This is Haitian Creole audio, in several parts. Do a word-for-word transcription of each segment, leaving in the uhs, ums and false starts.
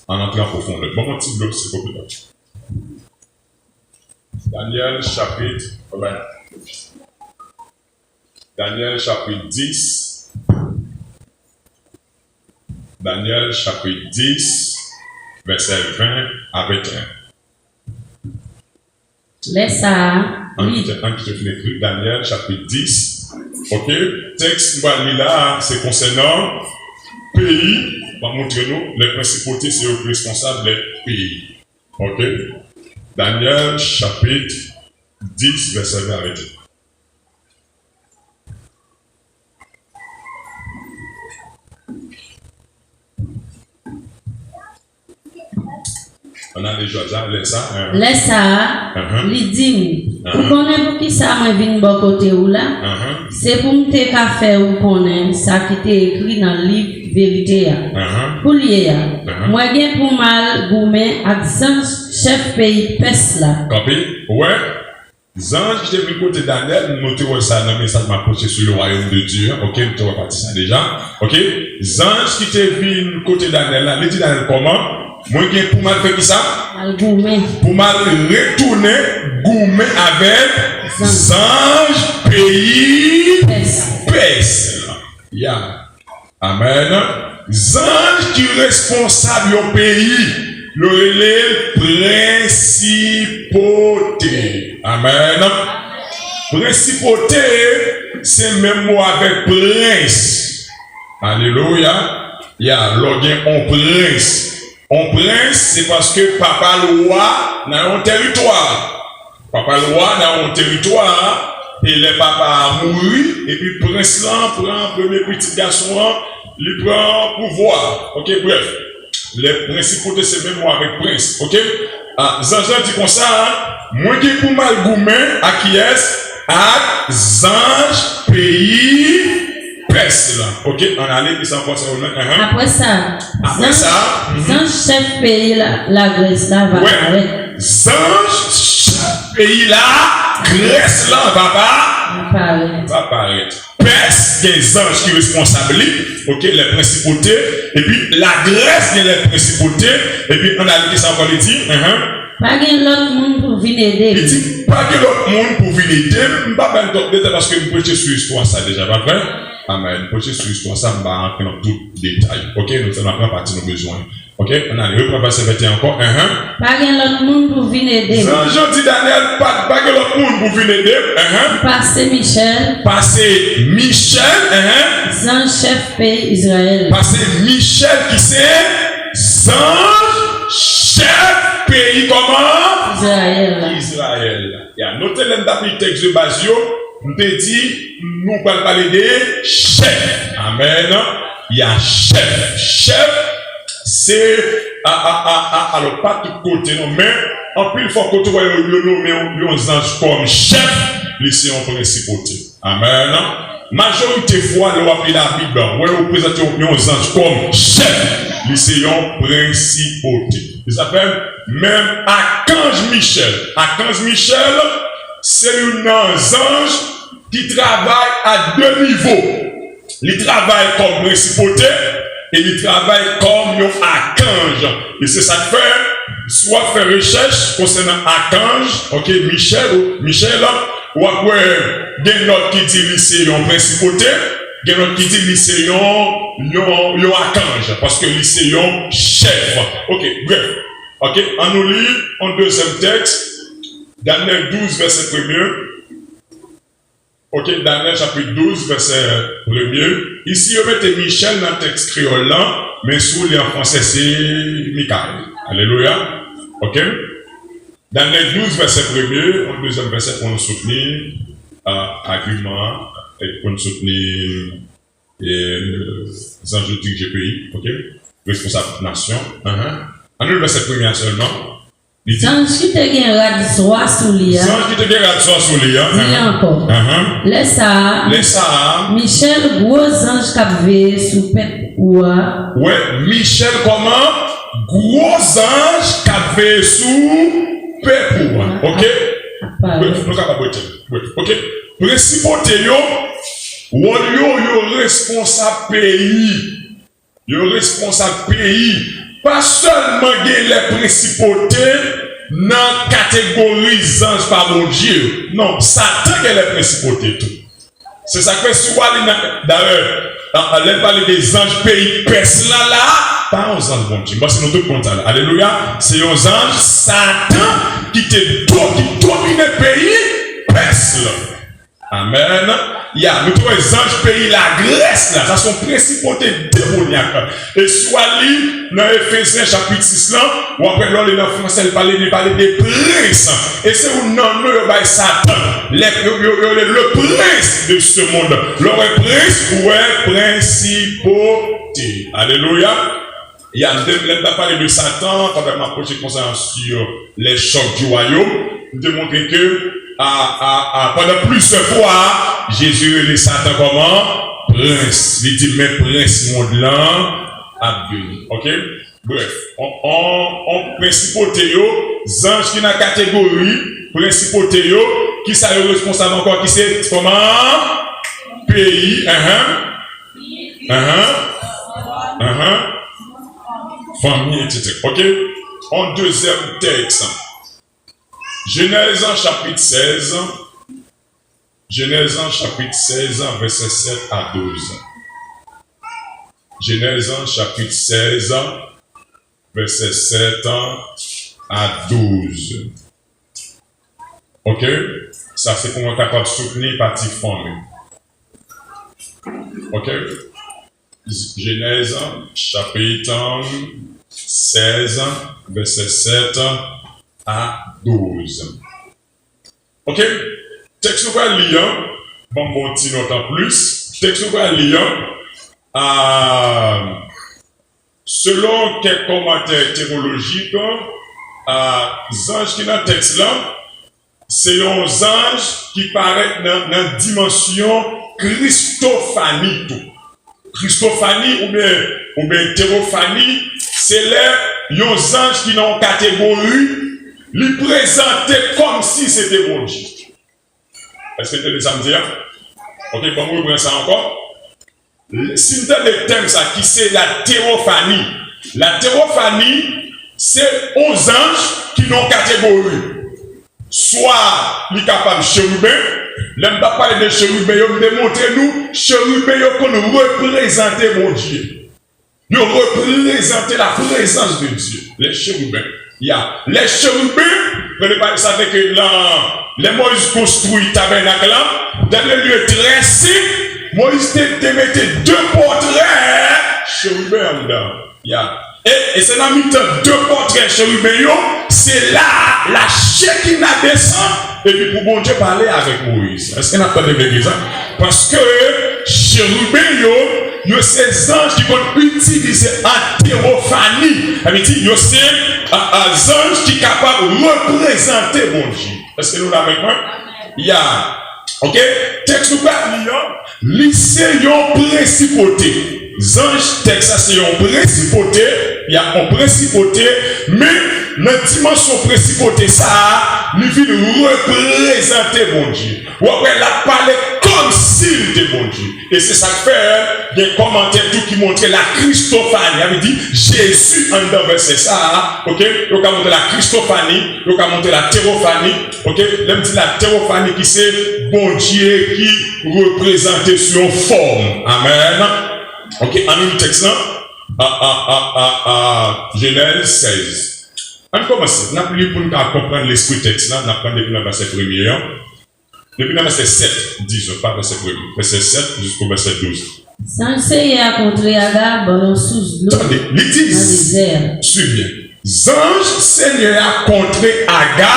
Ann antre an pwofondè. Ban m yon ti dlo, silvouplè. Danyèl chapit, Danyèl chapit dis. Danyèl chapit dis, vèsè ven a venteyen. Lè sa a, An li kite, an kite fin ekri, Danyèl chapit dis. Ok, tèks nou pral li la a, se konsènan peyi, m ap montre nou, lè prensipalite se yo ki responsab lè peyi. Ok, Danyèl chapit dis, vèsè ven a venteyen. Ann ale jodi a, lè sa a, hein. Lè sa a, Ahan. Li di m, Ou Ahan. konnen poukisa mwen vin bò kote ou la? Ahan. Se pou m te ka fè ou konnen sa ki te ekri nan liv verite a. Ahan. Koulye a, Ahan. mwen gen pou m al goumen ak zanj chèf peyi Pès la. Kanpe, ou wè? Zanj ki te vin kote Danyèl, nou te wè sa nan mesaj m ap preche sou le royaume de Dieu an, ok, nou te wè pati sa deja, ok. Zanj ki te vin kote Danyèl la, li di Danyèl kòman? Mwen gen pou m al fè kisa? Al goumen. Pou m al retounen goumen avèk Zanj. zanj peyi Pès. Pès la. Ya. Amèn. Zanj ki responsab yon peyi, yo rele l prensipote. Amèn. Prensipote, se menm mo avèk prens. Alelouya. Ya, lè w gen on prens. On prens, se paske papa l wa nan yon tèritwa. Papa l wa nan yon tèritwa, e lè papa a mouri, epi prens lan pran premye pitit gason an, li pran pouvwa. Ok, brèf, lè prensipote se menm mo avèk prens, ok? Ah, zanj lan di konsa, mwen gen pou m al goumen ak kiyès? Ak zanj peyi Pès la. Ok, ann ale, ki sa ankò sa yo menm? Ahan. Apre sa, Apre zanj, sa, mhm. zanj chèf peyi la, Lagrès la va Wè. parèt. Zanj chèf peyi la, Grès la va pa, Va parèt. va parèt. Pès gen zanj ki responsab li, ok, lè prensipote, epi Lagrès gen lè prensipote, epi ann ale ki sa ankò li di, ahan. Pa gen lòt moun pou vin ede m. Li di, pa gen lòt moun pou vin ede m. M pa bay twòp detay paske m preche sou istwa sa deja, pa vre? Amèn. M preche sou istwa sa, m pa antre nan tout detay. Ok, nou sèlman pran pati nou bezwen. Ok, ann ale, repran vèsè venteyen ankò. Ahan. Pa gen lòt moun pou vin ede m. Zanj lan di Danyèl, pa, pa gen lòt moun pou vin ede m. Ahan. Pase Michèl. Pase Michèl, ahan. Zanj chèf peyi Izrayèl. Pase Michèl ki se zanj chèf peyi kòman? Izrayèl la. Izrayèl la. Ya, note lè m t ap li tèks de baz yo, m te di, nou pral pale de chèf. Amèn. Ya, chèf. Chèf, se, a, a, a, a, alò, pa tout kote non, men anpil fwa kote w wè yo, yo nonmen yon, yon zanj kòm chèf, li se yon prensipote. Amèn. Majorite fwa, lè w ap li Labib, wè yo prezante yon, yon zanj kòm chèf, li se yon prensipote. Se sa k fè menm akanj Michèl, akanj Michèl, se youn nan zanj ki travay a de nivo. Li travay kòm prensipote e li travay kòm yon akanj. E se sa k fè, si w ap fè rechèch konsènan akanj, ok, Michèl, Michèl, w ap wè gen nòt ki di li se yon prensipote, gen lòt ki di li se yon, yon, yon akanj, paske li se yon chèf. Ok, brèf. Ok, ann nou li yon dezyèm tèks, Danyèl douz, vèsè premye. Ok, Danyèl chapit douz, vèsè premye. Isi, yo mete Michèl nan tèks kreyòl lan, men si w li an fransè, se Mikayèl. Alelouya. Ok? Danyèl douz, vèsè premye, yon dezyèm vèsè pou nou soutni, ah, agiman an, e pou nou soutni, eh, zanj yo dirije peyi, ok? Responsab nasyon. Ahan. Ann li vèsè premye a sèlman. Li di, Zanj ki te gen rad swa sou li a Zanj ki te gen rad swa sou li a. di Ahan. ankò. Ahan. Lè sa a, Lè sa a, Michèl, gwo zanj k ap veye sou pèp ou a, Wè, Michèl kòman? Gwo zanj k ap veye sou pèp ou a. Ok? Brèf, nou kapab rete. Brèf, ok? Prensipote yo, wòl yo, yo responsab peyi. Yo responsab peyi. pa sèlman gen lè prensipote nan kategori zanj pa Bondye. Non, Satan gen lè prensipote tou. Se sa k fè si w ale nan, dayè, an, an, lè l pale de zanj peyi Pès la, la, pa yon zanj Bondye. M panse nou tout konn sa la. Alelouya. Se yon zanj Satan ki te do, ki domine peyi Pès la. Amèn. Ya, nou te wè zanj peyi Lagrès la. Sa se yon prensipote demonyak. E si w al li nan Efezyen chapit sis lan, w ap wè lè w li nan fransè, li pale, li pale de prens. E se youn nan non yo bay Satan. Lè yo, yo, yo rele le prince de ce monde. Lè w wè prens, ou wè prensipote. Alelouya. Ya, m te, lè m t ap pale de Satan, pandan m ap preche konsa sur les chocs du royaume, m te montre ke, a, a, a, pandan plizyè fwa, Jezi rele Satan kòman? Prens. Li di, men prens mond lan ap vini. Oke? Brèf, on, on, on prensipote yo, zanj ki nan kategori prensipote yo, ki sa yo responsab ankò, ki se kòman? Peyi, enhen. Enhen. Enhen. Fanmi, etsetera. Oke? On dezyèm tèks. Jenèz chapit sèz. Jenèz chapit sèz, vèsè sèt a douz. Jenèz chapit sèz, vèsè sèt a douz. Oke? Sa se pou mwen kapab soutni pati fanmi. Oke? Jenèz, chapit sèz, vèsè sèt a douz. Oke? Tèks nou pral li an, ban m fè yon ti nòt anplis. Tèks nou pral li an, a, selon kèk kòmantè teyolojik, a, zanj ki nan tèks lan, se yon zanj ki parèt nan, nan dimansyon kristofani tou. Kristofani oubyen, oubyen tewofani, se lè yon zanj ki nan yon kategori, li prezante kòmsi se te Bondye. Èske w tande sa m di a? Oke, ban m reprann sa ankò. Si n tande tèm sa ki se la tewofani. La tewofani, se yon zanj ki nan yon kategori. Swa li kapab cheriben. Lè m t ap pale de cheriben yo, m te montre nou, cheriben yo konn reprezante Bondye. Yo reprezante la prezans de Dye. Les chérubins. Ya. Les chérubins, pran de pale sa ke lan, lè Moyiz konstwi tabènak la, dans le lieu très saint, Moyiz te, te mete de pòtrè cheriben anndan. Ya. E, e se nan mitan de pòtrè cheriben yo, se la, la Shekinah desann, epi pou Bondye pale avèk Moyiz. Èske n ap tande legliz la? Paske cheriben yo, yo se zanj ki konn itilize an tewofani. Sa vle di, yo se, a, a, zanj ki kapab reprezante Bondye. Èske nou la avèk mwen? Ya. Oke? Tèks nou pral li an, li se yon prensipote. Zanj, tèks sa se yon prensipote, y a yon prensipote, men nan dimansyon prensipote sa a, li vin reprezante Bondye. W ap wè l ap pale kòmsi l te Bondye. E se sa k fè gen kòmantè tou ki montre la kristofani. Sa vle di, Jezi anndan vèsè sa a, oke? Yo ka montre la kristofani, yo ka montre la tewofani, oke? Lè m di la tewofani ki se Bondye ki reprezante sou yon fòm. Amèn. Oke, ann li tèks lan. A, a, a, a, a, Jenèz sèz. Ann kòmanse. N ap li pou n ka konprann lespri tèks lan. N ap pran depi nan vèsè premye an. Depi nan vèsè sèt, dizon, pa vèsè premye. Vèsè sèt jiskou vèsè douz. Zanj Senyè a kontre Aga bò yon sous dlo Tande, li di, nan dezè a. Suiv byen. Zanj Senyè a kontre Aga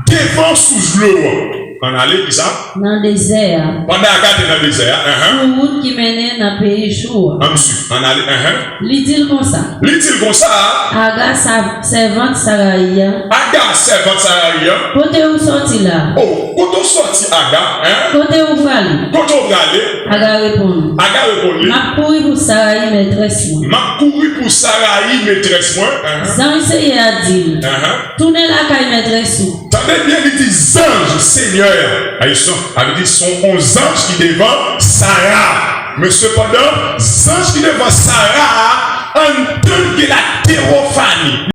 devan sous dlo an. Ann ale, kisa? Nan dezè a. Pandan Aga te nan dezè a, enhen. Sou wout ki mennen nan peyi Chou a. Ann swiv, ann ale, enhen. Li di l konsa. Li di l konsa. Aga, sa, sèvant Sarayi a. Aga, sèvant Sarayi a. Kote ou sòti la? O, kote w sòti, Aga, en? Kote ou prale? Kote w prale? Aga reponn. Aga reponn li. M ap kouri pou Sarayi, mètrès mwen. M ap kouri pou Sarayi, mètrès mwen, enhen. Zanj Senyè a di l, enhen. Tounen lakay mètrès ou. Tande byen, li di zanj Senyè a. Ayisyen, sa vle di se yon zanj ki devan Sara. Men sepandan, zanj ki devan Sara a Anndan l gen laterofani.